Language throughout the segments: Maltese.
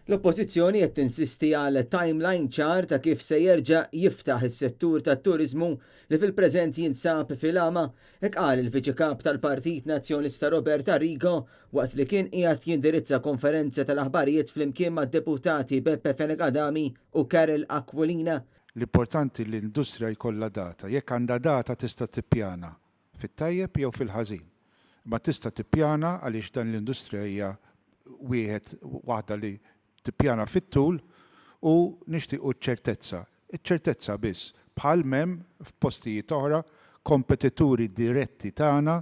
L-Oppożizzjoni qed tinsisti għal timeline ċar ta' kif se jerġa' jiftaħ is-settur tat-turiżmu li fil-preżent jinsab fil-għama. Hekk qal il-Viċi Kap tal-Partit Nazzjonalista Robert Arrigo waqt li kien qiegħed jindirizza konferenza tal-aħbarijiet flimkien mad-Deputati Beppe Fenech Adami u Karol Aquilina. L-importanti li l-industrija jkollha data. Jekk għandha data tista' tippjana fit-tajjeb jew fil-ħażin. Imma tista' tippjana għaliex dan l-industrija hija wieħed waħda li tippjana fit-tul u nixtiequ ċ-ċertezza. Iċ-ċertezza biss bħal m'hemm f'postijiet oħra kompetituri diretti tagħna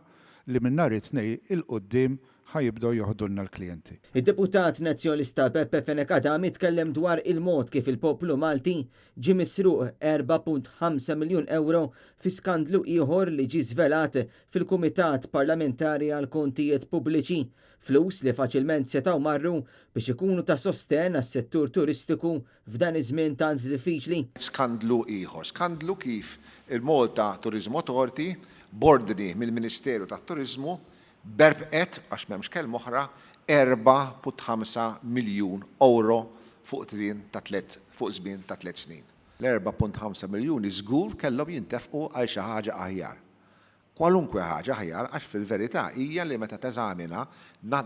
li minn nhar it-Tnejn 'il quddiem ħa jibdew joħdulna l-klijenti. Id-Deputat Nazzjonalista Beppe Fenech Adami tkellem dwar il-mod kif il-poplu Malti ġie misruq 4.5 miljun ewro fi skandlu ieħor li ġie żvelat fil-Kumitat Parlamentari għall-Kontijiet Pubbliċi, flus li faċilment setgħu marru biex ikunu ta' sostenn għas-settur turistiku f'dan iż-żmien tant diffiċli. Skandlu ieħor, skandlu kif il-Malta Tourism Authority, b'ordni mill-Ministeru tat-Turiżmu, berbqet, għax m'hemmx kelma oħra, 4.5 miljun ewro fuq żmien ta' tliet fuq żmien ta' tliet snin. L-4.5 miljuni żgur kellhom jintefqu għal xi ħaġa aħjar. Kwalunkwe ħaġa aħjar għax fil-verità hija li meta teżamina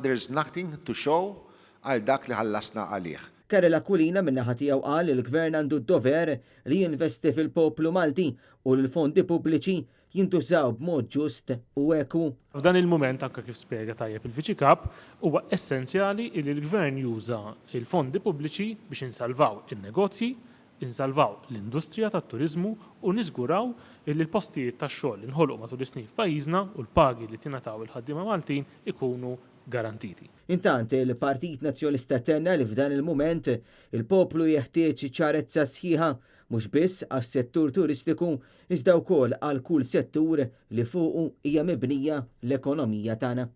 there's nothing to show għal dak li ħallasna għalih. Karol Aquilina min-naħa tiegħu qal li l-Gvern għandu d-dover li jinvesti fil-poplu Malti u l-fondi pubbliċi jintużaw b'mod ġust u eku. F'dan il-mument, anke kif spjega tajjeb il-Viċi Kap, huwa essenzjali li l-Gvern juża l-fondi pubbliċi biex insalvaw in-negozji, insalvaw l-industrija tat-turiżmu u niżguraw li l-postijiet tax-xogħol li nħolqu matul is-snin f'pajjiżna u l-pagi li tingħataw il-ħaddiema Maltin ikunu garantiti. Intant, il-Partit Nazzjonalista tenna li f'dan il-mument il-poplu jeħtieġ ċarezza sħiħa mhux biss għas-settur turistiku iżda wkoll għal kull settur li fuqu hija mibnija l-ekonomija tagħna.